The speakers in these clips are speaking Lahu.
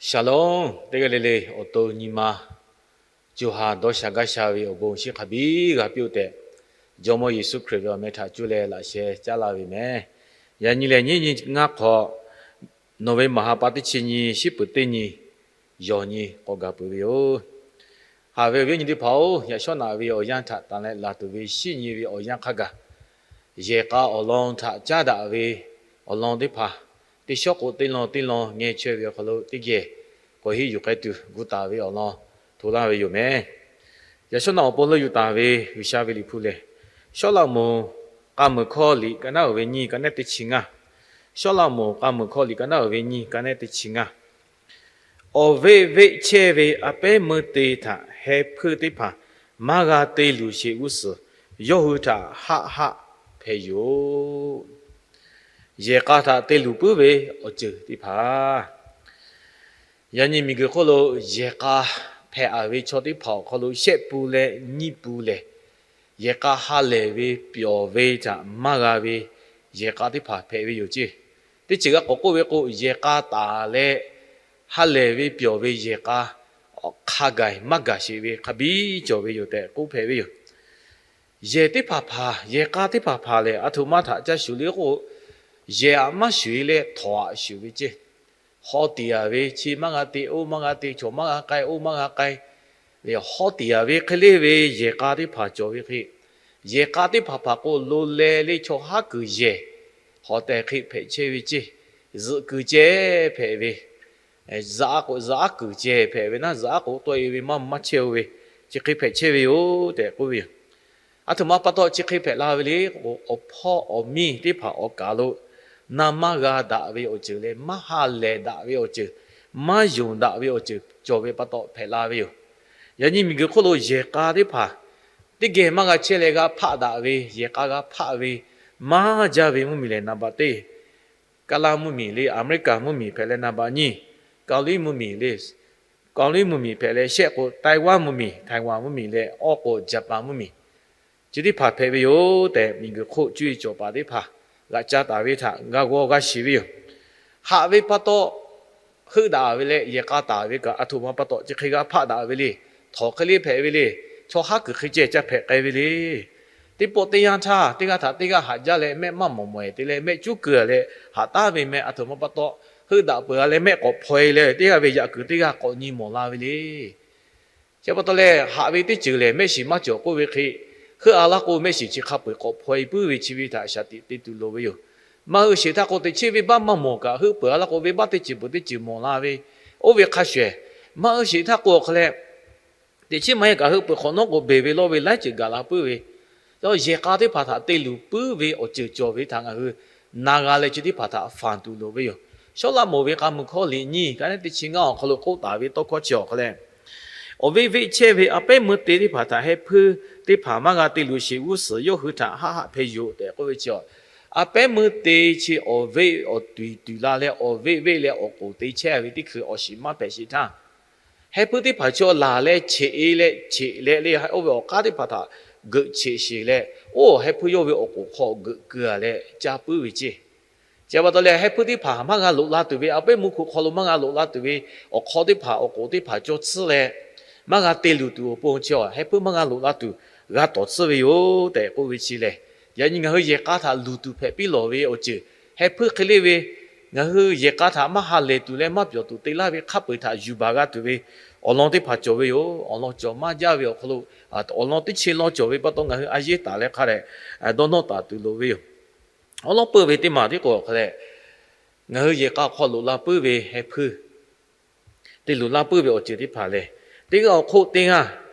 Shalom, teˇ g'aˇ le le awˬ to nyi ma co ha dawˇ sha gaˇ sha ve awˬ bon chi hk'a biˇ g'a piˇ-oˆ tehꞈ, Jawˇmawˇ Yeˍsuˆ Hkriꞈ ve awˬ meh htaꞈ cuˇ leh laꞈ sheh caˉ laˇ ve meh. Yaꞈ nyi lehˬ, nyiˇ nyi ngaˇ hk'awꞈ, nawˬ ve maˍ ha pa teˇ chi nyi, shiˉ peuˍ teˇ nyi, yawˬ nyi k'awꞈ gaˬ peuˬ ve yoˬ. Haꞈ ve awˬ viˉ awˬ nyi teˇ hpaˍ-oˬ, yaꞈ shawˉ naꞈ ve awˬ yanˇ htaꞈ tanˬ leh laˬ tuˬ ve shiˉ nyi ve awˬ yanˇ hk'a gaˬ, yehˬ k'a awˬ lawn htaꞈ caˉ daꞈ ve awˬ lawn teˇ hpaˍ, teˇ shawˉ k'o teˇ lawn teˇ lawn ngeh chaweh ve awˬ hk'aw lo teˇ geh k'awꞈ henˇ yuˬ k'ai tuˬ gu taˍ ve awˬ lawn hto laˇ ve yoˬ meh. Yaꞈ shawˉ naꞈ awˬ pon leuˆ yuˬ taˍ ve G'uiˬsha ve liꞈ hpu lehˬ, Sawˉlaꞈmonˍ k'a muiˬ hkawˇ liꞈ ka naˉ uiˍ ve nyiˇ, ka nehˉ teˇ chi ngaˇ. Sawˉlaꞈmonˍ k'a muiˬ hkawˇ liꞈ ka naˉ uiˍ ve nyiˇ, ka nehˉ teˇ chi ngaˇ. Awˬ veˆ veˆ chehˇ ve a pehˉ meuˇ te htaꞈ heh hpuiˇ teˇ hpaˍ maˇ g'a te luˬ sheˍ g'uˇ suhˍ, yawˇ hui htaꞈ haˆ haˆ hpeh yoˬ. Yehˬ k'a htaꞈ te luˬ puiˉ ve awˬ ceuˬ teˇ hpaˍ, yaꞈ nyi miˬguiˬ hk'oˆ lo yehˬ k'a hpehꞈ-a ve chaw teˇ hpaˍ awˬ hk'aw lo shehˆ pun leh nyiˇ pun lehˬ, yehˬ k'a ha lehˬ ve pyawˬ ve htaꞈ maˇ g'a ve yehˬ k'a teˇ hpaˍ hpehꞈ ve yoˬ ceˇ. Teˇ ceuˬ g'a k'awꞈ k'oˆ ve k'o, yehˬ k'a taˍ leh ha lehˬ ve pyawˬ ve yehˬ k'a hk'a gaˬ maˇ gaˬ sheˍ ve hk'a biˇ cawˬ ve yoˬ tehꞈ k'oˆ hpehꞈ ve yoˬ. Yehˬ teˇ hpaˍ hpaˍ, yehˬ k'a teˇ hpaˍ hpaˍ lehˬ, a htoꞈ ma htaꞈ ca shuˍ le k'o, yehˬ aꞈ maˇ shuˍ-e leh htawnˍ aꞈ shuˍ ve ceˇ. Haw tiˍ-a ve, chi maˇ g'a te, oˇ maˇ g'a te, chaw maˇ g'a k'ai, oˇ maˇ g'a k'ai, haw tiˍ-a ve hk'e le ve yehˬ k'a teˇ hpaˍ cawˬ ve hk'e, yehˬ k'a teˇ hpaˍ hpaˍ k'o, lo leh le chaw haˉ kuiˬ yehˬ hawˬ tehˬ hk'e hpehꞈ chehˇ ve ceˇ. Zuhꞈ kuiˬ ceh hpehꞈ ve, zuhꞈ aˉ k'o, zuhꞈ aˉ kuiˬ ceh hpehꞈ ve naˉ, zuhꞈ aˉ k'o tawˆ-e ve maˇ maˇ chehˇ-o ve, chi hk'e hpehꞈ chehˇ ve yoˬ tehꞈ k'oˆ ve yoˬ. A htoꞈ ma pa taw chi hk'e hpehꞈ la ve le k'o, awˬ hpawˇ awˬ miˇ teˇ hpaˍ awˬ kaˍ lo na maˇ g'a daꞈ ve awˬ ceuˬ leh maˇ ha lehˬ daꞈ ve awˬ ceuˬ, maˇ yonˍ daꞈ ve awˬ ceuˬ cawˬ ve pa taw hpehꞈ la ve yoˬ. Yaꞈ nyi miˬguiˬ hk'oˆ lo yehˬ k'a teˇ hpaˍ teˇ geh maˇ g'a chehˇ leh g'a hpaˆ daꞈ ve, yehˬ k'a g'a hpaˆ ve maˇ jaˇ ve mvuhˇmiˬ lehˬ, naˍ baꞈ teˇ Kaˇlaˇ mvuhˇmiˬ le, Aˍmeˍriˆkaˍ mvuhˇmiˬ hpehꞈ leh naˍ baꞈ nyiˇ, Kaoˍliˇ mvuhˇmiˬ le, Kaoˍliˇ mvuhˇmiˬ hpehꞈ leh shehˆ k'o, Taiwanˍ mvuhˇmiˬ, Taiwanˍ mvuhˇmiˬ leh awˇ k'o, Jaˍpaˍ mvuhˇmiˬ, chi teˇ hpaˍ hpehꞈ ve yoˬ tehꞈ, miˬguiˬ hk'oˆ cuˇ yiˍ cawˬ paˍ teˇ hpaˍ g'aꞈ ca taˍ ve htaꞈ g'a g'aw g'a shiˍ ve yoˬ. Haꞈ ve pa taw heuˆ daꞈ ve leh yehˬ k'a taˍ ve kaꞈ, a htoꞈ ma pa taw chi hk'e g'a hpaˆ daꞈ ve le. Htawnˍ hk'e le hpehꞈ ve le. Chaw haˉ kuiˬ hk'e ceh ca hpehꞈ k'ai ve le. Teˇ pawˆ teˇ yanˇ htaˇ, teˇ g'aˇ htaꞈ teˇ g'aˇ haꞈ jaˇ leh mehˆ maˇ mawˬ mawˬ-e te leh mehˆ cuˉ keu-a leh haꞈ taˉ ve meh, a htoꞈ ma pa taw heuˆ daꞈ peuˬ-a leh mehˆ k'awꞈ hpaw-e leh teˇ g'aˇ ve yaꞈ kuiˬ teˇ g'aˇ k'awꞈ nyi mawˬ la ve le. Chi pa taw leh, haꞈ ve teˇ ceuˬ lehˬ mehˆ shiˍ maˇ cawˬ k'oˆ ve hk'e, heuˆ-a laˇ k'o, mehˆ shiˍ chi hk'a peu-eˬ k'awꞈ hpaw-e puiˉ ve chi ve htaꞈ shaˍ tiꞈ te tuˬ loˍ ve yoˬ. Maˇ heuˆ sheˍ htaˇ k'o, teꞈ chiˉ venˇbaˆ maˇ mawˬ kaꞈ, heuˆ peuˬ-a laˇ k'o, venˇbaˆ teˇ ceuˬ peuˬ teˇ ceuˬ mawˬ la ve, oˇ ve hk'a shuˍ ehˍ. Maˇ heuˆ sheˍ htaˇ k'o, awˬ hk'a leh teꞈ chiˉ maˇ heˆ kaꞈ, heuˆ peuˬ hk'awꞈ nawˉ k'o, beˬ ve lawˇ ve laiˉ ceuˬ gaˬ la puiˉ ve, yehˬ k'a teˇ hpaˍ htaꞈ te luˬ puiˉ ve awˬ ceuˬ cawˬ ve htaꞈ ngaˬ hui na g'a leh, chi teˇ hpaˍ htaꞈ fanˬ tuˬ loˍ ve yoˬ. Sawˉlaꞈmonˍ ve k'a muiˬ hkawˇ liꞈ nyiˇ, ka nehˉ teˇ chi ngaˇ awˬ hk'aw lo k'oˆ taˍ ve tawˇ hkawˇ chi awˬ hk'a leh, awˬ veˆ veˆ chehˇ ve a pehˉ meuˇ te teˇ hpaˍ htaꞈ heh hpuiˇ teˇ hpaˍ maˇ g'a te luˬ sheˍ g'uˇ suhˍ, yawˇ hui htaꞈ haˆ haˆ hpeh yoˬ tehꞈ k'oˆ ve chi, a pehˉ meuˇ te chi awˬ veˆ awˬ tuiˍ tuiˍ la leh, awˬ veˆ veˆ leh awˬ k'oˍ te chehˇ ve teˇ hkui awˬ shiˍ maˇ hpehꞈ sheˍ htaˇ, heh hpuiˇ teˇ hpaˍ chaw laˬ leh cheꞈ-e leh, cheꞈ leh le, oˇ ve awˬ k'aˉ teˇ hpaˍ htaꞈ geuꞈ cheꞈ sheˍ leh, oˇ heh hpuiˇ yawˇ ve awˬ k'oˍ hk'aw geuꞈ keu-a leh caˇ puiˉ ve ceˇ. Chi pa taw leh, heh hpuiˇ teˇ hpaˍ maˇ g'a loꞈ la tuˬ ve, a pehˉ meuˇ hkuꞈ hk'aw lo maˇ g'a loꞈ la tuˬ ve awˬ hk'aw teˇ hpaˍ, awˬ k'oˍ teˇ hpaˍ caw tsuhˇ leh, maˇ g'a te luˬ tuˬ awˬ pon chi, heh hpuiˇ maˇ g'a loꞈ la tuˬ g'a tawˍ tsuhˇ ve yoˬ tehꞈ k'oˆ ve chi lehˬ, yaꞈ nyi ngaˬ hui yehˬ k'a htaꞈ luˬ tuˬ hpehꞈ piˇ lawˬ ve awˬ ceuˬ, heh hpuiˇ hk'e le ve, ngaˬ hui yehˬ k'a htaꞈ maˇ ha lehˬ tuˬ leh maˇ pyawˬ tuˬ te laˇ ve hk'a peu-eˬ htaꞈ yuˬ baˬ g'a tuˬ ve awˬ lawn teˇ hpaˍ cawˬ ve yoˬ. Awˬ lawn cawˬ maˇ jaˇ ve awˬ hk'aw lo, awˬ lawn teˇ chi lawn cawˬ ve pa taw, ngaˬ hui a yeˇ taˍ leh hk'a dehꞈ dawˇ nawˇ taˍ tuˬ loˍ ve yoˬ. Awˬ lawn peuˇ ve teˇ maˬ tiˉ k'o, awˬ hk'a leh ngaˬ hui yehˬ k'a awˬ hk'aw loꞈ la puiˉ ve heh hpuiˇ, te luˬ la puiˉ ve awˬ ceuˬ teˇ hpaˍ lehˬ, teˇ g'aˇ awˬ hk'oˆ teˇ g'aˇ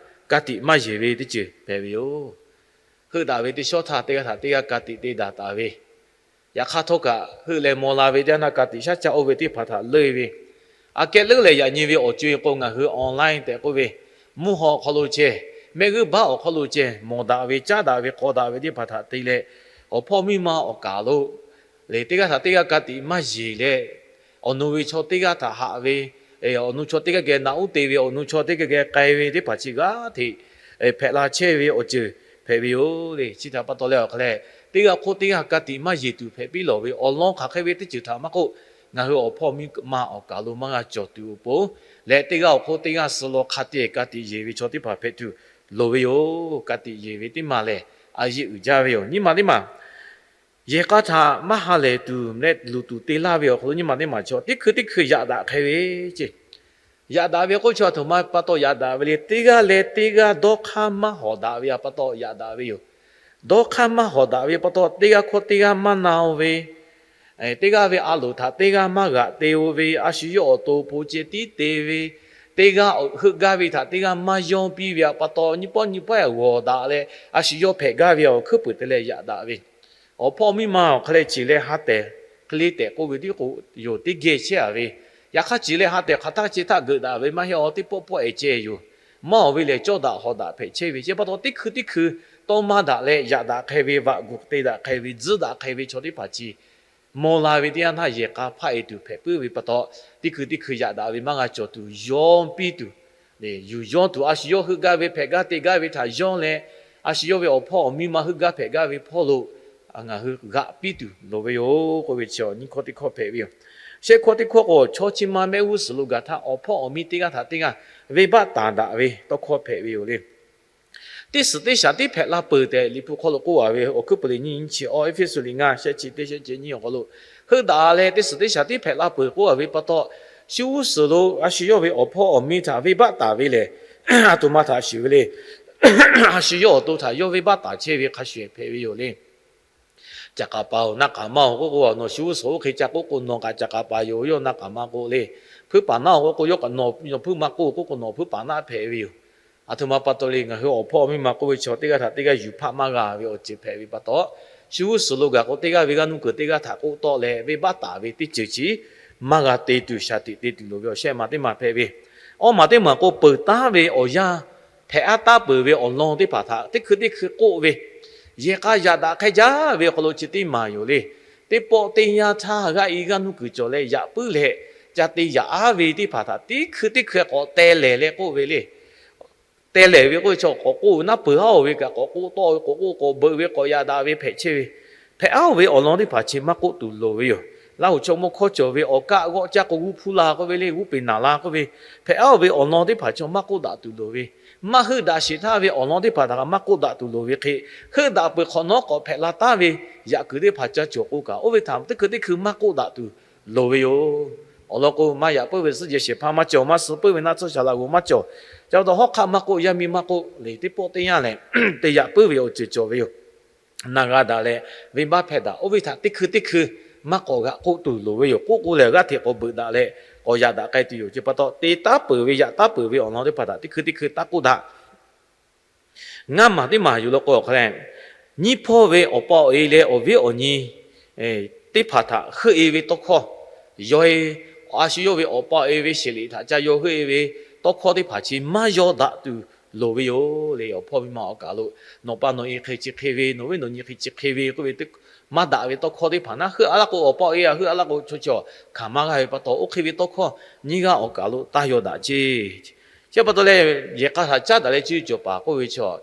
ka tiꞈ maˇ yeˬ ve teˇ ceuˬ hpehꞈ ve yoˬ. Heuˆ daꞈ ve teˇ shawˉ htaˇ, teˇ g'aˇ htaꞈ teˇ g'aˇ ka tiꞈ te daꞈ taˍ ve, yaꞈ hk'aˇ htawˇ kaꞈ heuˆ leh maw la ve teˇ g'aˇ na ka tiꞈ shaˉ caˇ oˇ ve teˇ hpaˍ htaꞈ leuˆ-e ve, aꞈ kehˉ leuˉ lehˬ, yaꞈ nyi ve awˬ co-e k'o, ngaˬ hui online tehꞈ k'oˆ ve, mvuhˇ haw awˬ hk'aw lo ceh, mehˆ g'uˇ baˆ awˬ hk'aw lo ceh, mawˬ daꞈ ve, caˉ daꞈ ve, k'aw daꞈ ve teˇ hpaˍ htaꞈ te leh, awˬ hpawˇ miˇ ma awˬ kaˍ lo lehˬ, teˇ g'aˇ htaꞈ teˇ g'aˇ ka tiꞈ maˇ yeˬ leh, awˬ nu ve chaw teˇ g'aˇ htaꞈ haꞈ ve, awˬ nu chaw teˇ g'aˇ geh naꞈ uˉ te ve, awˬ nu chaw teˇ g'aˇ geh k'ai ve teˇ hpaˍ chi g'aˇ hteꞈ hpehꞈ la chehˇ ve awˬ ceuˬ hpehꞈ ve yoˬ le. Chi htaꞈ pa taw leh awˬ hk'a leh, teˇ g'aˇ hk'oˆ teˇ g'aˇ ka tiꞈ maˇ yeˬ tuˬ hpehꞈ piˇ lawˬ ve awˬ lawn hk'aˬ hk'e ve teˇ ceuˬ htaꞈ maˇ k'oˆ, ngaˬ hui awˬ hpawˇ miˇ ma awˬ kaˍ lo maˇ g'a cawˬ tuˬ awˬ pon leh, teˇ g'aˇ awˬ hk'oˆ teˇ g'aˇ suh law hk'a te ka tiꞈ yeˬ ve chaw teˇ hpaˍ hpehꞈ tuˬ loˍ ve yoˬ. Ka tiꞈ yeˬ ve teˇ maˬ lehˬ, a yeˇ uiˍ jaˇ ve yoˬ. Nyiˇ maˬ teˇ maˬ, yehˬ k'a htaꞈ maˇ ha lehˬ tuˬ leh luˬ tuˬ te laˇ ve awˬ hk'aw lo nyiˇ maˬ teˇ maˬ chaw teˇ hkui teˇ hkui yaꞈ daꞈ hk'e ve ceˇ. Yaꞈ daꞈ ve k'oˆ chi a htoꞈ ma pa taw yaꞈ daꞈ ve le. Teˇ g'aˇ leh teˇ g'aˇ dawˇ hk'aˇ maˇ hawˍ daꞈ ve pa taw yaꞈ daꞈ ve yoˬ. Dawˇ hk'aˇ maˇ hawˍ daꞈ ve pa taw, teˇ g'aˇ hkawˇ teˇ g'aˇ maˇ na-o ve, teˇ g'aˇ ve a loˍ htaꞈ teˇ g'aˇ maˇ g'aꞈ te-o ve, a shu yawˇ awˬ to po ceh tiˉ te ve, teˇ g'aˇ heuˆ gaˇ ve htaꞈ teˇ g'aˇ maˇ yawˇ piˇ ve pa taw, nyiˇ pawˆ nyiˇ pawˆ g'awˬ daꞈ leh a shu yawˇ hpehꞈ gaˇ ve awˬ hkuiˉ puiˍ te leh yaꞈ daꞈ ve. Awˬ hpawˇ miˇ ma awˬ hk'aw leh ciˍ leh ha tehˬ hk'e le tehꞈ k'oˆ ve tiˉ k'o yoˬ, teˇ geh chehˇ a ve. Yaꞈ hk'aˇ ciˍ leh ha tehˬ hk'aˬ htaˇ chi htaˇ geuꞈ daꞈ ve maˇ heˆ, awˬ teˇ pawˆ pawˆ ehˍ ceh yoˬ. Maˇ awˬ ve lehˬ, cawˇ daꞈ hawˍ daꞈ hpehꞈ chehˇ ve. Chi pa taw teˇ hkui teˇ hkui tawˇ maˇ daꞈ leh yaꞈ daꞈ hk'e ve, vaꞈ guˬ te daꞈ hk'e ve, tzuhˇ daꞈ hk'e ve chaw teˇ hpaˍ chi maw la ve teˇ yanˇ htaˇ, yehˬ k'a hpaˆ e tuˬ hpehꞈ puiˉ ve pa taw, teˇ hkui teˇ hkui yaꞈ daꞈ ve maˇ g'a cawˬ tuˬ yawˇ piˇ tuˬ, yuˬ yawˇ tuˬ, a shu yawˇ heuˆ gaˇ ve hpehꞈ gaˇ te gaˇ ve htaꞈ yawˇ leh, a shu yawˇ ve awˬ hpawˇ awˬ miˇ ma heuˆ gaˇ hpehꞈ gaˇ ve hpawˇ lo ngaˬ hui g'aꞈ piˇ tuˬ loˍ ve yoˬ k'oˆ ve chi nyiˇ hkawˇ teˇ hkawˇ hpehꞈ ve yoˬ. Shehˆ hkawˇ teˇ hkawˇ k'o, chaw chi ma mehˆ g'uˇ suhˍ lo gaˬ htaˇ awˬ hpawˇ awˬ miˇ teˇ g'aˇ htaꞈ teˇ g'aˇ venˇbaˆ taˍ daꞈ ve tawˇ hkawˇ hpehꞈ ve yoˬ le. Teˇ suhˍ teˇ shaˍ tiˉ hpehꞈ la peuˬ tehꞈ Liꞈ hpu hk'aw lo k'oˆ a ve, awˬ hkuiˉ puiˍ leh nyiˇ nyi chi a, Eˇfeˇsuꞈ liꞈ ngaˇ shehˆ chi teˇ shehˆ chi nyiˇ awˬ hk'aw lo, heuˆ daꞈ leh teˇ suhˍ teˇ shaˍ tiˉ hpehꞈ la peuˬ k'oˆ a ve pa taw, shu g'uˇ suhˍ lo a shu yawˇ ve awˬ hpawˇ awˬ miˇ htaꞈ venˇbaˆ taˍ ve lehˬ, a htoꞈ ma htaꞈ shuˍ ve le. A shu yawˇ awˬ to htaꞈ yawˇ venˇbaˆ taˍ chehˇ ve hk'a shuˍ hpehꞈ ve yoˬ le. Caˍ k'aˍ paˍ-oˬ, na k'aˍ ma-oˬ k'oˆ k'o, nawˬ shu g'uˇ suhˍ oˇ hk'e ca k'oˆ k'o, nawˬ kaꞈ caˍ k'aˍ paˍ yoˬ, yawˇ na k'aˍ ma k'o le. Hpuiˇ paˍ naˉ-oˬ k'oˆ k'o, yawˇ kaꞈ nawˬ hpuiˇ ma k'oˆ k'oˆ k'o, nawˬ hpuiˇ paˍ naˉ hpehꞈ ve yoˬ. A htoꞈ ma pa taw le, ngaˬ hui awˬ hpawˇ miˇ ma k'oˆ ve chaw teˇ g'aˇ htaꞈ teˇ g'aˇ yuˬ hpaˆ maˇ g'a ve awˬ ceuˬ hpehꞈ ve pa taw, shu g'uˇ suhˍ lo gaˬ k'o teˇ g'aˇ ve g'aˇ nuˇ kuiˬ teˇ g'aˇ htaꞈ k'oˆ tawˆ leh venˇbaˆ taˍ ve teˇ ceuˬ chi maˇ g'a te tuˬ, shaˍ tiꞈ te tuˬ loˍ ve awˬ shehˆ ma teˇ maˬ hpehꞈ ve. Awˇ maˬ teˇ maˬ k'o, peuˬ taˉ ve awˬ yanˇ hpehꞈ aˉ taˉ peuˬ ve awˬ lawn teˇ hpaˍ htaꞈ teˇ hkui teˇ hkui k'oˆ ve, yehˬ k'a yaꞈ daꞈ hk'e jaˇ ve awˬ hk'aw lo chi teˇ maˬ yoˬ le. Teˇ pawˆ teˇ yanˇ htaˇ g'aˇ e g'aˇ nuˇ kuiˬ cawˬ leh yaꞈ puiˉ leh, ca te yaꞈ aˉ ve teˇ hpaˍ htaꞈ teˇ hkui teˇ hkui k'awꞈ teh lehˬ leh k'oˆ ve le. Teh lehˬ ve k'oˆ ve chaw k'awꞈ k'oˆ naˉ peuˬ aˉ-oˬ ve kaꞈ k'awꞈ k'oˆ tawˆ ve, k'awꞈ k'oˆ k'awꞈ beuꞈ ve, k'awꞈ yaꞈ daꞈ ve hpehꞈ chehˇ ve. Hpehꞈ aˉ-oˬ ve awˬ lawn teˇ hpaˍ chi maˇ k'oˆ tuˬ loˍ ve yoˬ. Laˇ huˍ chaw mawˇ hkawˇ cawˬ ve awˬ kaˆ g'awˆ caˇ k'o g'uˇ hpuˇ la k'oˆ ve le, g'uˇ peˬ naˍ la k'oˆ ve, hpehꞈ aˉ-oˬ ve awˬ lawn teˇ hpaˍ chaw maˇ k'oˆ daꞈ tuˬ loˍ ve. Maˇ heuˆ daꞈ sheˍ htaˇ ve awˬ lawn teˇ hpaˍ htaꞈ kaꞈ maˇ k'oˆ daꞈ tuˬ loˍ ve hk'e, heuˆ daꞈ peuˬ hk'awꞈ nawˉ k'awꞈ hpehꞈ la taˉ ve yaꞈ kuiˬ teˇ hpaˍ ca cawˬ k'o kaꞈ, oˇ ve htaꞈ teˇ hkui teˇ hkui maˇ k'oˆ daꞈ tuˬ loˍ ve yoˬ. Awˬ lawn k'o, maˇ yaꞈ puiˉ ve suhˉ jeh shehˍ hpaˇ maˇ cawˬ, maˇ suh puiˉ ve naˆ tsuhˇ shaˍ laꞈ g'oˍ maˇ cawˬ. Ca pa taw hawˉ hk'aˆ maˇ k'oˆ, yaˇ miˇ maˇ k'oˆ le, teˇ pawˆ teˇ yanˇ lehˬ, te yaꞈ puiˉ ve awˬ ceuˬ cawˬ ve yoˬ. Na g'a daꞈ leh venˇbaˆ hpehˇ daꞈ, oˇ ve htaꞈ teˇ hkui teˇ hkui maˇ k'awꞈ g'aꞈ k'oˆ tuˬ loˍ ve yoˬ. K'oˆ k'o lehˬ, g'aˇ hteꞈ k'awꞈ beuꞈ daꞈ leh k'awꞈ yaꞈ daꞈ k'ai tuˬ yoˬ. Chi pa taw, te taˉ peuˬ ve, yaꞈ taˉ peuˬ ve awˬ lawn teˇ hpaˍ htaꞈ teˇ hkui teˇ hkui taˇ k'oˆ daꞈ. Ngaˇ maˬ teˇ maˬ yuˬ la k'o awˬ hk'a lehˬ, nyiˇ hpawˇ ve awˬ pa awˬ e leh awˬ viˉ awˬ nyi teˇ hpaˍ htaꞈ heuˆ e ve tawˇ hkawˇ, yawˇ e, a shu yawˇ ve awˬ pa awˬ e ve sheˍ liꞈ htaꞈ ca yaw heuˆ e ve tawˇ hkawˇ teˇ hpaˍ chi maˇ yaw daꞈ tuˬ loˍ ve yoˬ le. Awˬ hpawˇ miˇ ma awˬ kaˍ lo, nawˬ pa nawˬ e hk'e chi hk'e ve, nawˬ viˉ nawˬ nyi hk'e chi hk'e ve k'oˆ ve, maˇ daꞈ ve tawˇ hkawˇ teˇ hpaˍ naˉ heuˆ a laˇ k'o, awˬ pa awˬ e a heuˆ a laˇ k'o, chaw chaw hkanˍ maˇ g'aˇ ve pa taw, oˇ hk'e ve tawˇ hkawˇ nyiˇ g'aˇ awˬ kaˍ lo taˇ yaw daꞈ ceˇ. Chi pa taw leh, yehˬ k'a htaꞈ caˉ daꞈ leh cuˇ cawˬ paˍ k'oˆ ve chaw,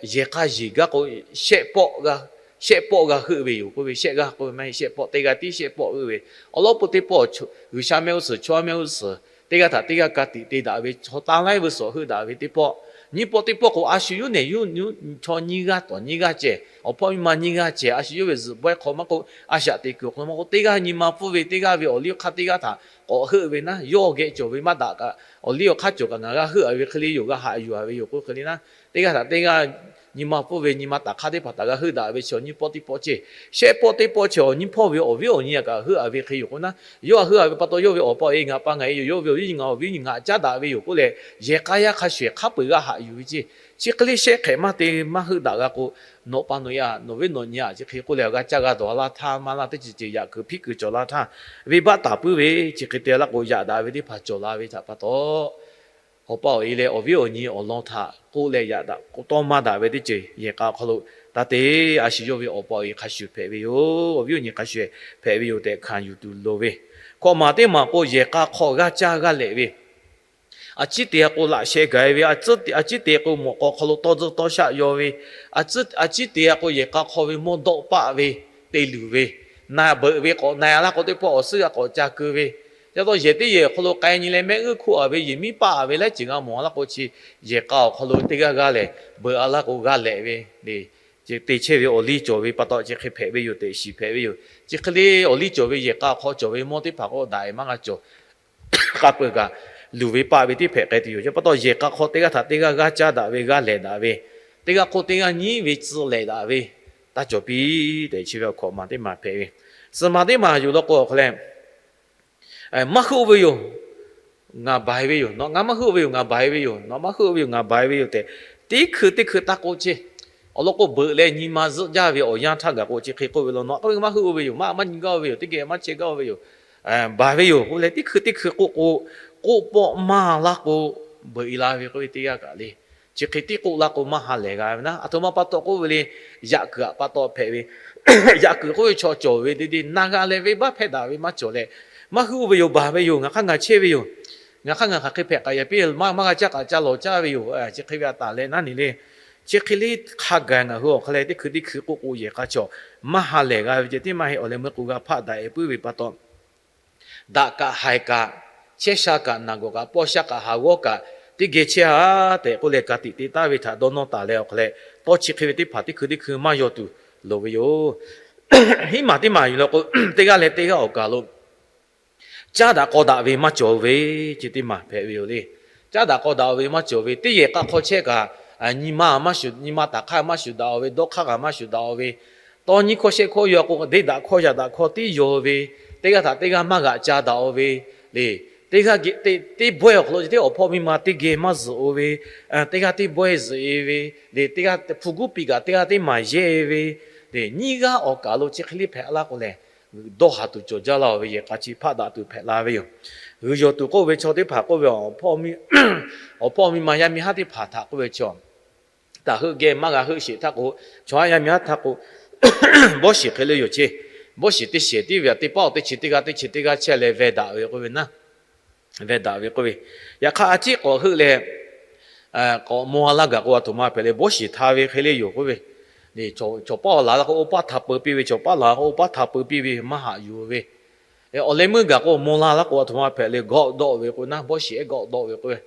yehˬ k'a yeˬ gaˇ k'o, shehˆ pawˆ g'a, shehˆ pawˆ g'a heuˆ ve yoˬ k'oˆ ve, shehˆ g'aˇ k'oˆ ve maˇ heˆ, shehˆ pawˆ teˇ g'aˇ tiˉ shehˆ pawˆ heuˆ ve. Awˬ lawn po teˇ pawˆ, G'uiˬsha mehˆ g'uˇ suhˍ, chaw mehˆ g'uˇ suhˍ, teˇ g'aˇ htaꞈ teˇ g'aˇ ka tiꞈ te daꞈ ve chaw taˇ laiˉ vuiˬ suhˍ heuˆ daꞈ ve teˇ pawˆ. Nyiˇ pawˆ teˇ pawˆ k'o, a shu yawˇ nehˬ yawˇ chaw nyiˇ g'aˇ tawˍ nyiˇ g'aˇ ceh, awˬ hpawˇ miˇ ma nyiˇ g'aˇ ceh, a shu yawˇ ve zuhꞈ bawehˇ hk'aw maˇ k'oˆ, a shaꞈ teꞈ kuiˬ awˬ hk'aw lo maˇ k'oˆ, teˇ g'aˇ nyi ma pfuhˇ ve, teˇ g'aˇ ve awˬ liˇ awˬ hk'aˇ teˇ g'aˇ htaꞈ k'awꞈ heuˆ ve naˉ, yawˇ geh cawˬ ve maˇ daꞈ kaꞈ, awˬ liˇ awˬ hk'aˇ cawˬ kaꞈ ngaˬ g'a heuˆ a ve hk'e le yoˬ, g'a haꞈ yuˬ a ve yoˬ k'oˆ hk'e le naˉ, teˇ g'aˇ htaꞈ teˇ g'aˇ nyi ma pfuhˇ ve nyi ma taˍ hk'aˇ teˇ hpaˍ htaꞈ g'a heuˆ daꞈ ve chaw nyiˇ pawˆ teˇ pawˆ ceh, shehˆ pawˆ teˇ pawˆ ceh awˬ nyiˇ hpawˇ ve awˬ viˉ awˬ nyi kaꞈ heuˆ a ve hk'e yoˬ k'o naˉ, yawˇ a heuˆ a ve pa taw yawˇ ve awˬ pa awˬ e ngaˬ pa ngaˬ e yoˬ, yawˇ ve awˬ viˉ nyi ngaˬ awˬ viˉ nyi ngaˬ caˉ daꞈ ve yoˬ k'oˆ leh, yehˬ k'a yaˇ hk'a shuˍ ehˬ hk'a peu-eˬ g'a haꞈ yuˬ ve ceh. Chi hk'e le shehˆ hk'ehꞈ maˇ te maˇ heuˆ daꞈ g'a k'o, nawˬ pa nawˬ e a, nawˬ viˉ nawˬ nyi a chi hk'e k'oˆ leh g'a caˇ g'a dawˬ laˇ htaˇ, maˇ laˇ teˇ ceuˬ ceuˬ yaꞈ kuiˬ hpiˆ kuiˬ cawˬ laˇ htaˇ, venˇbaˆ taˍ puiˉ ve chi hk'e te laˇ k'o, yaꞈ daꞈ ve teˇ hpaˍ cawˬ la ve htaꞈ pa taw, awˬ pa awˬ e leh awˬ viˉ awˬ nyi awˬ lawn htaꞈ k'oˆ leh yaꞈ daꞈ k'o tawˇ maˇ daꞈ ve teˇ ceuˬ yehˬ k'a awˬ hk'aw lo taˇ te. A shu yawˇ ve awˬ pa awˬ e hk'a shuˍ hpehꞈ ve yoˬ. Awˬ viˉ awˬ nyi hk'a shuˍ hpehꞈ ve yoˬ tehꞈ hkanˍ yuˬ tuˬ loˍ ve. Hkawꞈ maˬ teˇ maˬ k'o, yehˬ k'a hk'aw g'aˇ caˇ g'aˇ lehꞈ ve, a ciˉ te a k'o laꞈ sheh gaˬ e ve, a ciˉ te a k'o mawꞈ k'aw hk'aw lo tawˇ tzuhˇ tawˇ shaˆ yaw ve, a ciˉ te a k'o yehˬ k'a hk'aw ve mawˇ dawˆ paˆ ve, te luˬ ve, na beuꞈ ve k'awꞈ na-a laˇ k'o, teˇ pawˆ awˬ suhˉ g'a k'awꞈ ca keu ve. Yaˇ dawˇ yehˬ teˇ yehˬ awˬ hk'aw lo k'ai nyi leh mehˆ g'uˇ hkoˆ-a ve, yehˬ miˉ paˆ-a ve laiˉ ceuˬ g'a mawˬ-a laˇ k'o, chi yehˬ k'a awˬ hk'aw lo teˇ g'aˇ g'aˇ lehˬ beuꞈ-a laˇ k'o g'a lehꞈ ve le. Te chehˇ ve awˬ liˇ cawˬ ve pa taw chi hk'e hpehꞈ ve yoˬ tehꞈ shiˍ hpehꞈ ve yoˬ. Chi hk'e le awˬ liˇ cawˬ ve yehˬ k'a awˬ hk'aw cawˬ ve mawˇ teˇ hpaˍ k'o daꞈ-e maˇ g'a cawˬ. K'a peu-eˬ kaꞈ luˬ ve paˆ ve teˇ hpehꞈ k'ai tuˬ yoˬ. Chi pa taw yehˬ k'a hk'aw teˇ g'aˇ htaꞈ teˇ g'aˇ g'aˇ caˇ daꞈ ve, g'aˇ lehˬ daꞈ ve, teˇ g'aˇ hk'oˆ teˇ g'aˇ nyiˉ ve tcuh lehˬ daꞈ ve, taˇ cawˬ piˇ tehꞈ chi ve awˬ hkawꞈ maˬ teˇ maˬ hpehꞈ ve. Suhˍ maˬ teˇ maˬ yoˬ law k'o awˬ hk'aw leh, maˇ heuˆ-o ve yoˬ, ngaˬ baˬ-e ve yoˬ, nawˬ ngaˬ maˇ heuˆ-o ve yoˬ, ngaˬ baˬ-e ve yoˬ, nawˬ maˇ heuˆ-o ve yoˬ, ngaˬ baˬ-e ve yoˬ tehꞈ, teˇ hkui teˇ hkui taˇ k'oˆ chehˇ. Awˬ lawn k'o, beuꞈ leh nyi ma zuhˆ jaˇ ve awˬ yanˇ htaˇ gaˬ k'o, chi hk'e k'oˆ ve law, nawˬ k'oˆ ve maˇ heuˆ-o ve yoˬ, maˇ maˇ nyi gaˇ-o ve yoˬ, teˇ geh maˇ chehˇ gaˇ-o ve yoˬ, baˬ ve yoˬ k'oˆ leh, teˇ hkui teˇ hkui k'oˆ k'o, k'oˆ pawˆ maˇ laˇ k'o, beuꞈ-e la ve k'oˆ ve teˇ g'aˇ kaꞈ le. Chi hk'e tiˉ k'oˆ laˇ k'o, maˇ ha lehˬ g'a ve naˉ. Aˬ htoꞈ ma pa taw k'oˆ ve le, yaꞈ kuiˬ htaꞈ pa taw hpehꞈ ve, yaꞈ kuiˬ k'oˆ ve chaw cawˬ ve teˇ deˇ na g'a leh venˇbaˆ hpehˇ daꞈ ve maˇ cawˬ leh, maˇ heuˆ-o ve yoˬ, baˬ ve yoˬ, ngaˬ hk'aˇ ngaˬ chehˇ ve yoˬ, ngaˬ hk'aˇ ngaˬ hk'aˬ hk'e hpehꞈ k'aꞈ yaꞈ piˇ, maˇ maˇ g'a caˇ k'aꞈ ca lawˬ caˇ ve yoˬ, chi hk'e ve a taˍ leh naˉ ne le. Chi hk'e le hk'a gaˬ ngaˬ hui awˬ hk'aw leh teˇ hkui teˇ hkui k'oˆ k'o, yehˬ k'a chaw maˇ ha lehˬ g'a ve ceh tiˉ maˇ heˆ. Awˬ leh meuˇ k'o g'a hpaˆ daꞈ-e puiˉ ve pa taw, daꞈ kaꞈ haiˬ kaꞈ, chehˇ sha kaꞈ, naˬ gawˬ kaꞈ, pawˇ sha kaꞈ, haˍ g'awˇ kaꞈ, teˇ geh chehˇ-a tehꞈ k'oˆ leh, ka tiꞈ te taˍ ve htaꞈ dawˇ nawˇ taˍ leh awˬ hk'aw leh, tawˇ chi hk'e ve teˇ hpaˍ teˇ hkui teˇ hkui maˇ yaw tuˬ loˍ ve yoˬ. Hiˉ maˬ teˇ maˬ yoˬ law k'o, teˇ g'aˇ leh teˇ g'aˇ awˬ kaˬ lo caˉ daꞈ k'aw daꞈ ve maˇ cawˬ ve, chi teˇ maˬ hpehꞈ ve yoˬ le. Caˉ daꞈ k'aw daꞈ ve maˇ cawˬ ve, teˇ yehˬ k'a hk'aw chehˇ kaꞈ, nyi ma maˇ shuˍ, nyi ma taˍ hk'aˇ maˇ shuˍ daꞈ-o ve, dawˇ hk'aˇ kaꞈ maˇ shuˍ daꞈ-o ve, tawˇ nyiˇ hkawˇ shehˆ hkawˇ yaw k'o, deˇ daꞈ hkawˇ yaꞈ daꞈ hkawˇ tiˉ yaw ve, teˇ g'aˇ htaꞈ teˇ g'aˇ maˇ g'aꞈ ca daꞈ-o ve le. Teˇ g'aˇ teˇ bawehˇ awˬ hk'aw lo ceh tiˉ awˬ hpawˇ miˇ ma teˇ geh maˇ zuhꞈ-o ve, teˇ g'aˇ teˇ bawehˇ zuhꞈ-e ve le, teˇ g'aˇ hpu guˉ piˇ kaꞈ teˇ g'aˇ teˇ maˬ yehˇ ve le, nyiˇ g'aˇ awˬ kaˬ lo chi hk'e le hpehꞈ laˇ k'o lehˬ, dawˇ haˍ tuˬ cawˬ jaˇ laˇ-oˬ ve, yehˬ k'a chi hpaˆ daꞈ tuˬ hpehꞈ la ve yoˬ. G'uiˬ yawˬ tuˬ k'oˆ ve chaw teˇ hpaˍ k'oˆ ve, awˬ hpawˇ miˇ ma yaˇ miˇ haˉ teˇ hpaˍ htaꞈ k'oˆ ve chaw, taˍ heuˆ geh maˇ g'a heuˆ sheˍ htaˇ k'o, chaw haˉ yaˇ miˇ haˉ htaˇ k'o, bawˇ shiˍ hk'e le yoˬ ce. Bawˇ shiˍ teˇ shehˍ tiˉ ve aꞈ, teˇ paˆ awˬ teˇ chi teˇ g'aˇ teˇ chi teˇ g'aˇ chehˇ leh veh daꞈ ve k'oˆ ve naˉ. Veh daꞈ ve k'oˆ ve, yaꞈ hk'aˇ a ciˉ k'awꞈ heuˆ leh, k'awꞈ maw a laˇ gaˬ k'o, aˬ htoꞈ ma hpehꞈ le, bawˇ shiˍ hta ve hk'e le yoˬ k'oˆ ve. Chaw paˆ awˬ laˬ la k'o, oˇ paˆ hta peu piˇ ve, chaw paˆ laˬ la k'o, oˇ paˆ hta peu piˇ ve maˇ haꞈ yuˬ ve. Awˬ leh meuˇ gaˬ k'o, maw la laˇ k'o, aˬ htoꞈ ma hpehꞈ le, gawˆ dawˆ ve k'o naˉ, bawˇ shiˍ ehˉ gawˆ dawˆ ve k'oˆ ve.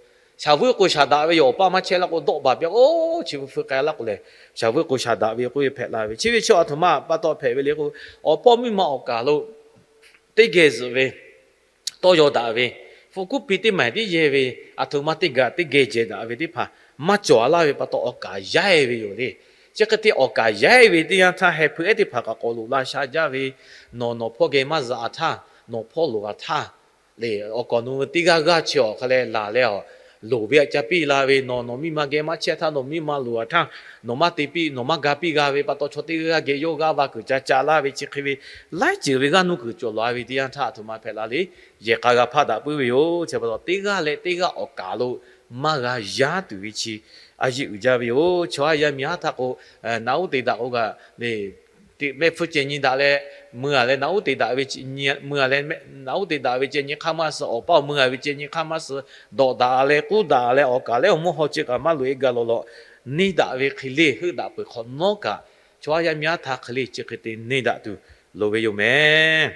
Shaˍ vuiˇ k'o shaˍ daꞈ ve yoˬ, awˬ paˆ maˇ chehˇ laˇ k'o, dawˆ baˬ piˇ k'o, chi vuiˬ feu k'ai laˇ k'o lehˬ, shaˍ vuiˇ k'o shaˍ daꞈ ve k'oˆ ve hpehꞈ la ve. Chi ve chaw aˬ htoꞈ ma pa taw hpehꞈ ve le k'o, awˬ hpawˇ miˇ ma awˬ kaˬ lo teˇ geh zuhꞈ ve, tawˇ yaw daꞈ ve, hpu kuˉ piˇ teˇ maˬ tiˉ yehˇ ve, aˬ htoꞈ ma teˇ gaˬ teˇ geh jehˬ daꞈ ve teˇ hpaˍ maˇ cawˬ a laˇ ve pa taw, awˬ kaˬ yaˇ-e ve yoˬ le. Chi hk'e te awˬ kaˬ yaˇ-e ve teˇ yanˇ htaˇ, heh hpui ehˉ teˇ hpaˍ kaꞈ k'awꞈ loꞈ la sha jaˇ ve, nawˬ nawˬ hpawˇ geh maˇ zuhꞈ-a htaˇ, nawˬ hpawˇ loˍ-a htaˇ le, awˬ kaˬ nawˬ teˇ g'aˇ g'aˇ chi awˬ hk'a leh laˬ leh a, loˍ ve aꞈ ca piˇ la ve, nawˬ nawˬ miˇ ma geh maˇ chehˇ htaˇ, nawˬ miˇ ma loˍ-a htaˇ, nawˬ maˇ te piˇ, nawˬ maˇ ga piˇ g'a ve pa taw, chaw teˇ g'aˇ geh yawˇ g'aˇ va kuiˬ ca ca laˇ ve, chi hk'e ve laiˉ ceuˬ ve g'aˇ nuˇ kuiˬ cawˬ lawˬ-a ve teˇ yanˇ htaˇ, aˬ htoꞈ ma hpehꞈ la le. Yehˬ k'a g'a hpaˆ daꞈ puiˉ ve yoˬ. Chi pa taw, teˇ g'aˇ leh teˇ g'aˇ awˬ kaˬ lo maˇ g'a yaˇ tuˬ ve chi a yeˇ uiˍ jaˇ ve yoˬ. Chaw haˉ yaˇ miˇ haˉ htaˇ k'o, naꞈ uˉ te daꞈ k'o kaꞈ le, mehˆ hpfuhˇ ceh nyi daꞈ leh, mui-a leh naꞈ uˉ te daꞈ ve, mui-a leh naꞈ uˉ te daꞈ ve ceh nyi hk'aˇ maˇ suh, awˬ paˇ mui-a ve ceh nyi hk'aˇ maˇ suh, dawꞈ daꞈ leh k'uˉ daꞈ leh awˬ kaˬ leh awˬ mawˇ haw ceh kaꞈ maˇ loꞈ-e gaˬ lawˬ lawˬ, neˇ daꞈ ve hk'e le heuˆ daꞈ peuˬ hk'awꞈ nawˉ kaꞈ, chaw haˉ yaˇ miˇ haˉ htaˇ hk'e le chi hk'e te neˇ daꞈ tuˬ loˍ ve yoˬ mehˍ.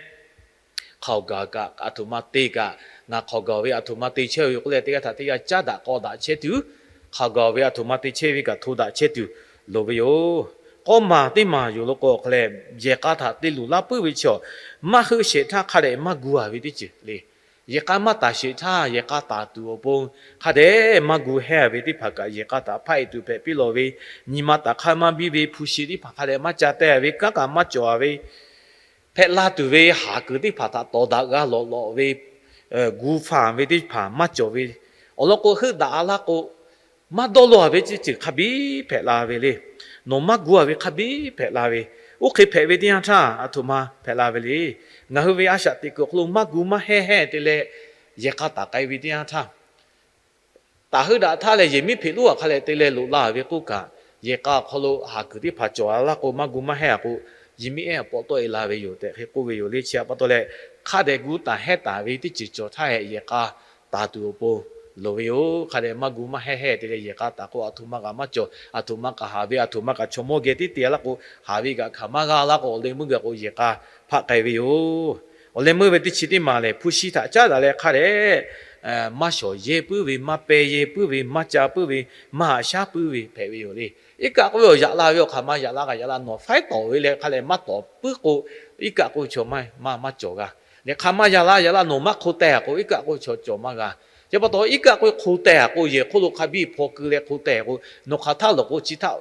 Hk'aoˍ gaˬ kaꞈ aˬ htoꞈ ma te kaꞈ, ngaˬ hk'aoˍ gaˬ ve aˬ htoꞈ ma te chehˇ ve yoˬ k'oˆ leh, teˇ g'aˇ htaꞈ teˇ g'aˇ caˉ daꞈ k'aw daꞈ chehˇ tuˬ, hk'aoˍ gaˬ ve aˬ htoꞈ ma te chehˇ ve kaꞈ hto daꞈ chehˇ tuˬ loˍ ve yoˬ. K'awˇ maˬ teˇ maˬ yoˬ law k'o, awˬ hk'a leh yehˬ k'a htaꞈ te luˬ laˇ puiˉ ve chaw, maˇ heuˆ sheˍ htaˇ hk'a dehꞈ maˇ gu-a ve teˇ ceuˬ le. Yehˬ k'a maˇ taˍ sheˍ htaˇ, yehˬ k'a taˍ tuˬ awˬ pon hk'a dehꞈ maˇ gu hehˇ ve teˇ hpaˍ kaꞈ, yehˬ k'a htaꞈ hpaˆ-e tuˬ hpehꞈ piˇ lawˬ ve, nyi ma taˍ hk'aˇ maˇ biˇ ve, hpu shi teˇ hpaˍ hk'a dehꞈ maˇ ca teh-a ve, kanˉ kaꞈ maˇ cawˬ-a ve, hpehꞈ la tuˬ ve haˍ kuiˬ teˇ hpaˍ htaꞈ tawˍ daꞈ g'a lawˬ lawˬ ve, gu faˍ ve teˇ hpaˍ maˇ cawˬ ve, awˬ lawn k'o, heuˆ daꞈ-a laˇ k'o, maˇ dawˇ law-a ve teˇ ceuˬ hk'a biˉ hpehꞈ la ve le. Nawˬ maˇ gu-a ve hk'a biˉ hpehꞈ la ve. Oˇ hk'e hpehꞈ ve teˇ yanˇ htaˇ, aˬ htoꞈ ma hpehꞈ la ve le. Ngaˬ hui ve a shaꞈ teꞈ kuiˬ awˬ hk'aw lo maˇ gu maˇ hehˇ hehˇ te leh, yehˬ k'a taˍ k'ai ve teˇ yanˇ htaˇ, taˍ heuˆ daꞈ htaˇ leh yehˬ miˉ hpeꞈ lonˉ-a hk'a leh te leh loꞈ la ve k'oˆ kaꞈ, yehˬ k'a awˬ hk'aw lo haˍ kuiˬ teˇ hpaˍ cawˬ-a laˇ k'o, maˇ gu maˇ hehˇ-a k'o, yehˬ miˉ ehˉ pawˆ tawˆ-e la ve yoˬ tehꞈ hk'e k'oˆ ve yoˬ le. Chi htaꞈ pa taw leh, hk'a dehꞈ gu taˍ hehˇ taˍ ve teˇ ceuˬ cawˬ htaˇ hehꞈ, yehˬ k'a taˍ tuˬ awˬ pon loˍ ve yoˬ. Hk'a dehꞈ maˇ gu maˇ hehˇ hehˇ te leh yehˬ k'a taˍ k'o, aˬ htoꞈ ma kaꞈ maˇ cawˬ, aˬ htoꞈ ma kaꞈ haˍ ve, aˬ htoꞈ ma kaꞈ chaw mawˇ geh tiˉ te laˇ k'o, haˍ ve kaꞈ hkanˍ maˇ g'a laˇ k'o, awˬ leh meuˇ gaˬ k'o yehˬ k'a hpaˆ k'ai ve yoˬ. Awˬ leh meuˇ ve teˇ chi teˇ maˬ lehˬ, hpu shi htaꞈ caˉ daꞈ leh hk'a dehꞈ maˇ shawˍ yehˇ puiˉ ve, maˇ peh yehˇ puiˉ ve, maˇ ca puiˉ ve, maˇ haꞈ shaˉ puiˉ ve hpehꞈ ve yoˬ le. Iˉ kaˆ k'oˆ ve awˬ yaꞈ la ve awˬ hk'aˬ ma yaꞈ la kaꞈ yaꞈ la, nawˬ faiˉ tawˍ ve leh hk'a lehꞈ maˇ tawˍ puiˉ k'o, iˉ kaˆ k'oˆ chaw maˇ maˇ cawˬ g'a. Leh hk'aˬ ma yaꞈ la yaꞈ la nawˬ maˇ hk'o teh k'o, iˉ kaˆ k'oˆ chaw cawˬ maˇ g'a. Chi pa taw iˉ kaˆ k'oˆ hk'o teh k'o, yehˬ hk'oˆ lo hk'a biˇ hpaw keu leh hk'o teh k'o, nawˬ hk'aˬ htaˇ lawˬ k'o chi htaˇ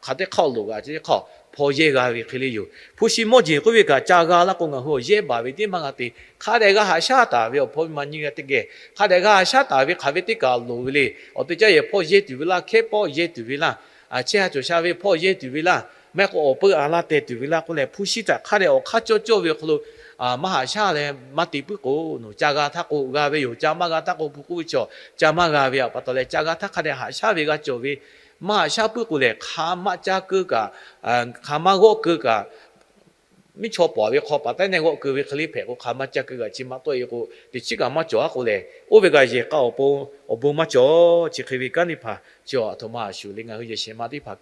hk'aˬ teˇ hk'aˆ lo g'a, chi teˇ hk'aˆ hpaw yehˇ g'a ve hk'e le yoˬ. Hpu shi mawˇ jeˬ k'oˆ ve kaꞈ ca g'a laˇ k'o, ngaˬ hui awˬ yehˇ baˬ ve teˇ maˇ g'a te. Hk'a dehꞈ g'a haꞈ shaˉ taˍ ve awˬ hpawˇ ve maˇ nyi g'a teˇ geh, hk'a dehꞈ g'a haꞈ shaˉ taˍ ve hk'aˬ ve teˇ kaꞈ loˍ ve le. Awˬ te caˇ yehˬ hpawˇ yehˇ tuˬ ve laˇ, hkehˉ pawˆ yehˇ tuˬ ve laˇ, chehˇ ha cawˬ sha ve hpawˇ yehˇ tuˬ ve laˇ, maˇ heˆ k'o awˬ peu a laˇ teh tuˬ ve laˇ k'oˆ leh, hpu shi htaꞈ hk'a dehꞈ awˬ hk'aˇ cawˇ cawˇ ve awˬ hk'aw lo maˇ haꞈ shaˉ leh maˇ te puiˉ k'o, nawˬ ca g'a htaˇ k'o g'a ve yoˬ. Ca maˇ g'a htaˇ k'o, hpu k'oˆ ve chaw ca maˇ g'a ve pa taw leh, ca g'a htaˇ hk'a dehꞈ haꞈ shaˉ ve g'a cawˬ ve, maˇ haꞈ shaˉ puiˉ k'o lehˬ, hk'a maˇ caˇ keu kaꞈ, hk'a maˇ g'awˆ keu kaꞈ, miˇ chaw pawˍ ve hk'aw paˍ taiˉ nehˇ g'awˆ keu ve hk'e le hpehꞈ k'o, hk'a maˇ caˇ keu kaꞈ chi maˇ tawˆ e k'o, teˇ chiˉ kaꞈ maˇ cawˬ a k'o lehˬ, oˇ ve kaꞈ yehˬ k'a awˬ pon awˬ bon maˇ cawˬ. Chi hk'e ve kanˉ teˇ hpaˍ chi a htoꞈ ma a shuˍ le, ngaˬ hui yehˬ shehˍ ma teˇ hpaˍ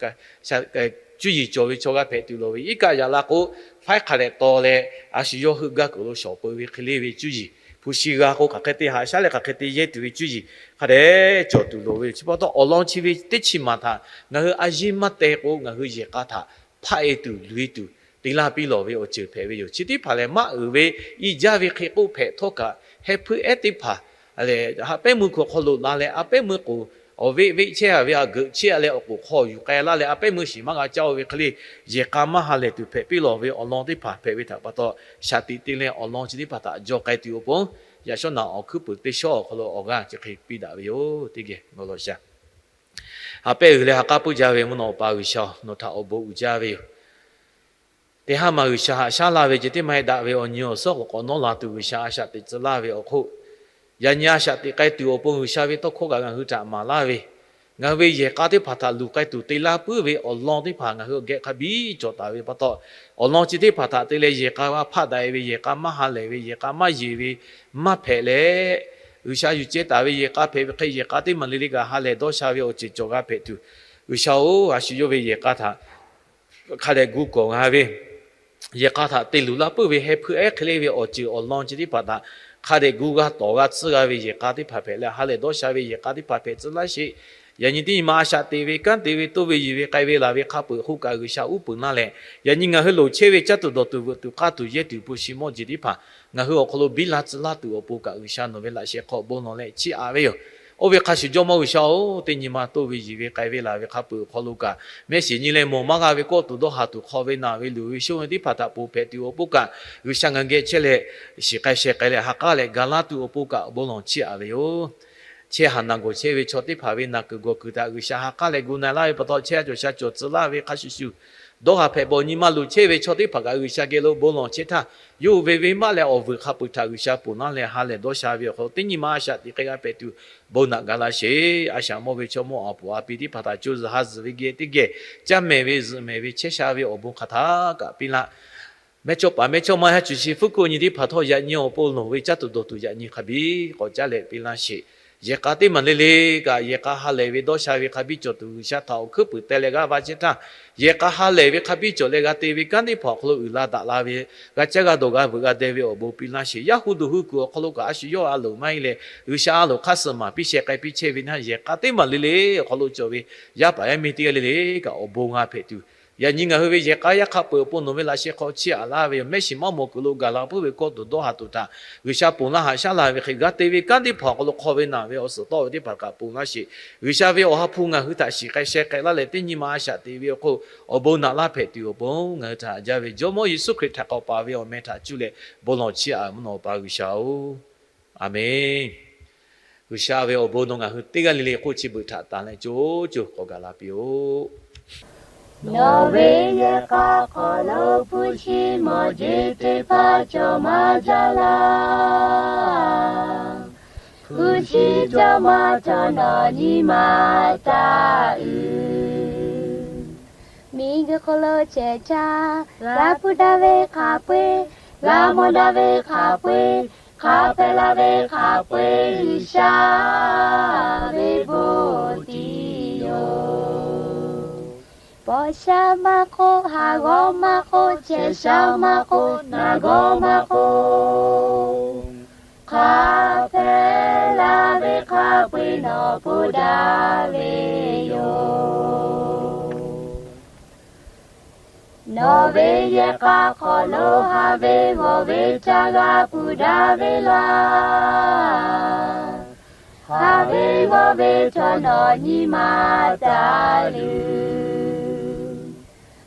cuˇ yiˍ cawˬ ve chaw g'a hpehꞈ tuˬ loˍ ve, iˉ kaˆ yaꞈ la k'o, faiˉ hk'a dehꞈ taw leh, a shu yawˇ hui gaˇ kuiˬ lo shawˍ peu ve hk'e le ve cuˇ yiˍ, hpu shi g'a k'o hk'aˬ hk'e te haꞈ shaˉ leh hk'aˬ hk'e te yehˇ tuˬ ve cuˇ yiˍ hk'a dehꞈ cawˬ tuˬ loˍ ve yoˬ. Chi pa taw awˬ lawn chi ve teˇ chi maˬ htaꞈ ngaˬ hui a yiˇ maˇ teh k'o, ngaˬ hui yehˬ k'a htaꞈ hpaˆ e tuˬ luˬ e tuˬ te laˇ piˇ lawˬ ve awˬ ceuˬ hpehꞈ ve yoˬ. Chi teˇ hpaˍ lehˬ, maˇ uiˍ ve iˉ jaˇ ve hk'e k'oˆ hpehꞈ htawˇ kaꞈ, heh hpuiˇ ehˉ teˇ hpaˍ lehˬ, haꞈ pehˉ meuˇ hk'aw hk'aw lo la leh, a pehˉ meuˇ k'oˍ awˬ veˆ veˆ chehˇ a ve a geuꞈ chehˇ a leh awˬ k'oˍ hk'aw yuˬ k'ai laˇ leh, a pehˉ meuˇ shiˍ maˇ g'a caˇ ve hk'e le, yehˬ k'a maˇ ha lehˬ tuˬ hpehꞈ piˇ lawˬ ve awˬ lawn teˇ hpaˍ hpehꞈ ve htaꞈ pa taw, shaˍ tiꞈ te leh awˬ lawn chi teˇ hpaˍ htaꞈ jaw k'ai tuˬ awˬ pon, yaꞈ shawˉ naꞈ awˬ hkuiˉ puiˍ teˇ shawˉ awˬ hk'aw lo awˬ g'aˇ chi hk'e piˇ daꞈ ve yoˬ. Teˇ geh g'aw lawˬ sha. Ha pehˇ uiˍ leh ha k'aˉ puiˉ jaˇ ve mvuhˇ naw awˬ pa G'uiˬsha, nawˬ htaꞈ awˬ bon uiˍ jaˇ ve yoˬ. Teˇ haˉ ma G'uiˬsha haꞈ shaˉ laˇ ve ceh tiˉ maˇ heˆ daꞈ ve awˬ nyi awˬ suhˉ k'awꞈ k'awꞈ nawˉ la tuˬ G'uiˬsha a shaꞈ teꞈ tcuh laˇ ve awˬ hk'oˆ, yaꞈ nyi a shaꞈ teꞈ k'ai tuˬ awˬ pon G'uiˬsha ve tawˇ hkawˇ kaꞈ ngaˬ hui htaꞈ maˍ laˇ ve, ngaˬ hui ve yehˬ k'a teˇ hpaˍ htaꞈ luˬ k'ai tuˬ te laˇ puiˉ ve awˬ lawn teˇ hpaˍ ngaˬ hui awˬ geh hk'a biˇ cawˬ taˍ ve pa taw, awˬ lawn chi teˇ hpaˍ htaꞈ te leh yehˬ k'a g'a hpaˆ daꞈ e ve, yehˬ k'a maˇ ha lehˬ ve, yehˬ k'a maˇ yeˬ ve maˇ hpehꞈ leh, G'uiˬsha yuˬ ceh taˍ ve yehˬ k'a hpehꞈ ve hk'e, yehˬ k'a teˇ maˬ le le kaꞈ ha lehˬ dawˇ sha ve awˬ ceuˬ cawˬ g'a hpehꞈ tuˬ, G'uiˬsha-oˬ, a shu yawˇ ve yehˬ k'a htaꞈ hk'a dehꞈ gu kawˬ g'a ve, yehˬ k'a htaꞈ te luˬ laˇ puiˉ ve heh hpuiˇ ehˉ hk'e le ve awˬ ceuˬ awˬ lawn chi teˇ hpaˍ htaꞈ hk'a dehꞈ gu g'a tawˍ g'a tcuhˇ g'a ve yehˬ k'a teˇ hpaˍ hpehꞈ leh, ha lehˬ dawˇ sha ve yehˬ k'a teˇ hpaˍ hpehꞈ tcuh laˇ sheˍ. Yaꞈ nyi teˇ nyi ma a shaꞈ teꞈ ve kanˉ te ve toˇ ve yuˬ ve k'ai ve laˬ ve hk'a peuˬ hk'oˆ kaꞈ G'uiˬsha uˉ peunˍ laˇ leh, yaꞈ nyi ngaˬ hui loˍ chehˇ ve caˇ tuˬ dawˬ tuˬ veuꞈ tuˬ k'aˇ tuˬ yehˇ tuˬ hpu shi mawˇ jeˬ teˇ hpaˍ ngaˬ hui awˬ hk'aw lo biˇ la tcuh laˇ tuˬ awˬ pon kaꞈ G'uiˬsha nawˬ ve laꞈ sheh hk'aw bon lawˬ leh chiˇ aꞈ ve yoˬ. Oˇ ve hk'a shuˍ Jawˇmawˇ G'uiˬsha-oˬ, teˇ nyi ma toˇ ve yuˬ ve k'ai ve laˬ ve hk'a peuˬ awˬ hk'aw lo kaꞈ, mehˆ shiˍ nyi leh mawˬ maˇ g'a ve kawˆ tuˬ dawˇ haˍ tuˬ hk'aw ve naˬ ve luˬ ve shonˇ ve teˇ hpaˍ htaꞈ ponˬ hpehꞈ tuˬ awˬ pon kaꞈ G'uiˬsha ngaˬ geh chehˇ leh, shiˍ k'ai sheh k'ai leh ha k'aˉ leh ga laˇ tuˬ awˬ pon kaꞈ bon lawˬ chiˇ aꞈ ve yoˬ. Chehˇ haˍ naˬ gawˬ chehˇ ve chaw teˇ hpaˍ ve naˬ kuiˬ gawˬ kuiˬ htaꞈ G'uiˬsha ha k'aˉ leh gu na laˇ ve pa taw, chehˇ a cawˬ sha cawˬ tcuh laˇ ve hk'a shuˍ shuˍ, dawˇ haˍ hpehꞈ bawˬ nyi ma luˬ chehˇ ve chaw teˇ hpaˍ kaꞈ G'uiˬsha geh lo bon lawˬ chehˇ htaˇ, yawˇ hui ve venˇbaˆ leh awˬ vuiˬ hk'a peuˬ htaꞈ G'uiˬsha ponˬ laˇ leh ha lehˬ dawˇ sha ve awˬ hk'aw lo teˇ nyi ma a shaꞈ teꞈ k'ai g'a hpehꞈ tuˬ bon naꞈ ga laˇ sheˍ. A shaꞈ mawˇ ve chaw mawˇ a poˍ a pi teˇ hpaˍ htaꞈ co zuhˬ ha zuhˬ ve geh teˇ geh caˇ mehˍ ve zuhꞈ mehˍ ve chehˇ sha ve awˬ bon hk'aˬ htaˇ kaꞈ piˇ laˇ. Mehˇchawˇ paˍ mehˇchawˇma yaˇ cuˬ shi fuˉ kuˆ nyi teˇ hpaˍ htawˇ yaꞈ nyi awˬ pon loˍ ve caˇ tuˬ dawˬ tuˬ yaꞈ nyi hk'a biˇ k'awꞈ caˉ leh piˇ laˇ sheˍ. Yehˬ k'a teˇ maˬ le le kaꞈ yehˬ k'a ha lehˬ ve dawˇ sha ve hk'a biˇ cawˬ tuˬ G'uiˬsha htaꞈ awˬ hkuiˉ puiˍ teh leh g'a va chehˇ htaˇ, yehˬ k'a ha lehˬ ve hk'a biˇ cawˬ leh g'a te ve kanˉ teˇ hpaˍ awˬ hk'aw lo uiˍ la daꞈ la ve, g'a caˇ g'a dawˬ g'a veuꞈ g'a deh ve awˬ bon piˇ laˇ sheˍ. Yaˇ hu duˬ hu kuiˬ awˬ hk'aw lo kaꞈ a shu yawˇ a loˍ maˇ heˆ leh, G'uiˬsha a loˍ hk'aˇ suh maˍ piˇ sheh k'ai piˇ chehˇ ve naˇ, yehˬ k'a teˇ maˬ le le awˬ hk'aw lo cawˬ ve yaˇ paˍ yaˇ miˇ teˇ g'aˇ le le kaꞈ awˬ bon g'a hpehꞈ tuˬ, yaꞈ nyi ngaˬ hui ve yehˬ k'a yaˇ hk'a peuˬ awˬ pon nawˬ ve laꞈ sheh hk'aw chiˇ aꞈ laˇ ve yoˬ. Mehˆ shiˍ maˇ mawˬ kuiˬ lo gaˬ la puiˉ ve kawˆ tuˬ dawˇ haˍ tuˬ htaꞈ G'uiˬsha ponˬ laˇ haꞈ shaˉ la ve hk'e, g'a te ve kanˉ teˇ hpaˍ awˬ hk'aw lo hk'aw ve naˬ ve awˬ suhˍ tawˆ ve teˇ hpaˍ kaꞈ ponˬ laˇ sheˍ. G'uiˬsha ve awˬ ha hpu ngaˬ hui htaꞈ shiˍ k'ai sheh k'ai laˇ leh, teˇ nyi ma a shaꞈ teꞈ ve awˬ hk'oˆ awˬ bon naꞈ laˇ hpehꞈ tuˬ awˬ pon ngaˬ hui htaꞈ haꞈ jaˇ ve Jawˇmawˇ Yeˍsuˆ Hkriꞈ htaꞈ k'awꞈ paˍ ve awˬ meh htaꞈ cuˇ leh bon lawˬ chiˇ aꞈ mvuhˇ naw pa G'uiˬsha-oˬ, Aˍmenˍ. G'uiˬsha ve awˬ bon nawˬ ngaˬ hui teˇ g'aˇ le le k'oˆ chi beuꞈ htaꞈ tanˍ leh co co k'awꞈ gaˬ la piˇ-oˆ. Nawˬ ve yehˬ k'a hk'aw lo hpu shi mawˬ jeˬ teˇ hpaˍ cawˬ maˇ jaˇ laˇ. Hpu shi cawˬ maˇ cawˬ nawˬ nyi ma taˇ uiˍ. Miˬguiˬ hk'aw lo chehˇ caˇ, g'a hpuˇ daꞈ ve hk'a peu-eˬ, g'a mawˬ daꞈ ve hk'a peu-eˬ, hk'a pehˬ laˇ ve hk'a peu-eˬ, G'uiˬsha ve bon tiˉ yoˬ. Paw sha maˇ k'oˆ, haˍ g'awˇ maˇ k'oˆ, chehˇ sha maˇ k'oˆ, naˬ gawˇ maˇ k'oˆ, hk'a hpehꞈ la ve hk'a peu-eˬ nawˬ hpoˆ daꞈ ve yoˬ. Nawˬ ve yehˬ k'a hk'aw lo haˍ ve g'awˬ ve htaꞈ g'a hpuˇ daꞈ ve laˇ. Haˍ ve g'awˬ ve htawˇ nawˬ nyi ma taˍ luˬ.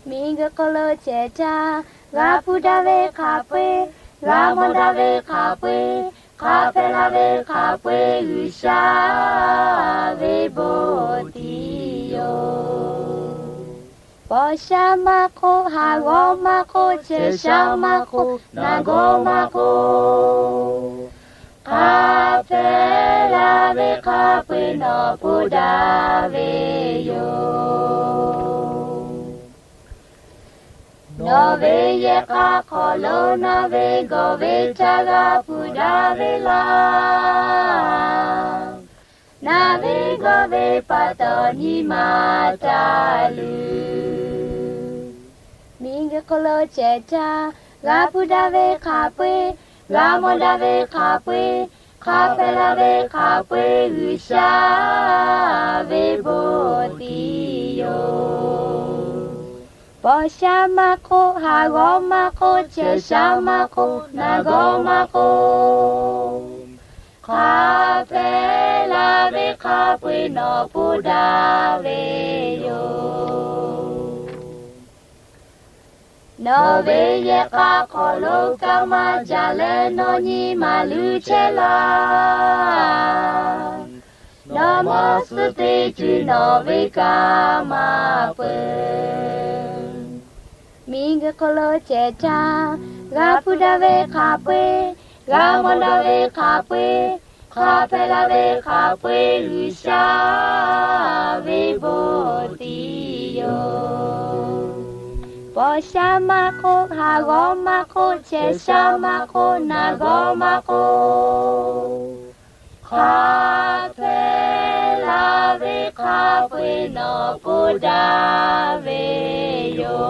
Miˬguiˬ hk'aw lo chehˇ htaˇ, g'a hpuˇ daꞈ ve hk'a peu-eˬ, g'a mawˬ daꞈ ve hk'a peu-eˬ, hk'a hpehꞈ la ve hk'a peu-eˬ G'uiˬsha ve bon tiˍ yoˬ. Paw sha maˇ k'oˆ, haˍ g'awˇ maˇ k'oˆ, chehˇ sha maˇ k'oˆ, naˬ gawˇ maˇ k'oˆ, hk'a hpehꞈ la ve hk'a peu-eˬ nawˬ hpoˆ daꞈ ve yoˬ. Nawˬ ve yehˬ k'a hk'aw lo naˬ ve g'awˬ ve htaꞈ g'a hpuˇ daꞈ ve laˇ. Naˬ ve g'awˬ ve pa taw nyi ma taˍ luˬ. Miˬguiˬ hk'aw lo chehˇ htaˇ, g'a hpuˇ daꞈ ve hk'a peu-eˬ, g'a mawˬ daꞈ ve hk'a peu-eˬ, hk'a hpehꞈ la ve hk'a peu-eˬ G'uiˬsha ve bon tiˍ yoˬ. Paw sha maˇ k'oˆ, haˍ g'awˇ maˇ k'oˆ, chehˇ sha maˇ k'oˆ, naˬ gawˇ maˇ k'oˆ, hk'a hpehꞈ la ve hk'a peu-eˬ nawˬ hpoˆ daꞈ ve yoˬ. Nawˬ ve yehˬ k'a hk'aw lo kaˇ maˇ jaˇ leh nawˬ nyi ma luˬ chehˇ laˇ. Nawˬ maˇ suh teˇ ceuˬ nawˬ ve kaˇ maˇ peuˬ. Miˬguiˬ hk'aw lo chehˇ htaˇ, g'a hpuˇ daꞈ ve hk'a peu-eˬ, g'a mawˬ daꞈ ve hk'a peu-eˬ, hk'a hpehꞈ la ve hk'a peu-eˬ G'uiˬsha ve bon tiˍ yoˬ. Paw sha maˇ k'oˆ, haˍ g'awˇ maˇ k'oˆ, chehˇ sha maˇ k'oˆ, naˬ gawˇ maˇ k'oˆ, hk'a hpehꞈ la ve hk'a peu-eˬ nawˬ hpoˆ daꞈ ve yoˬ.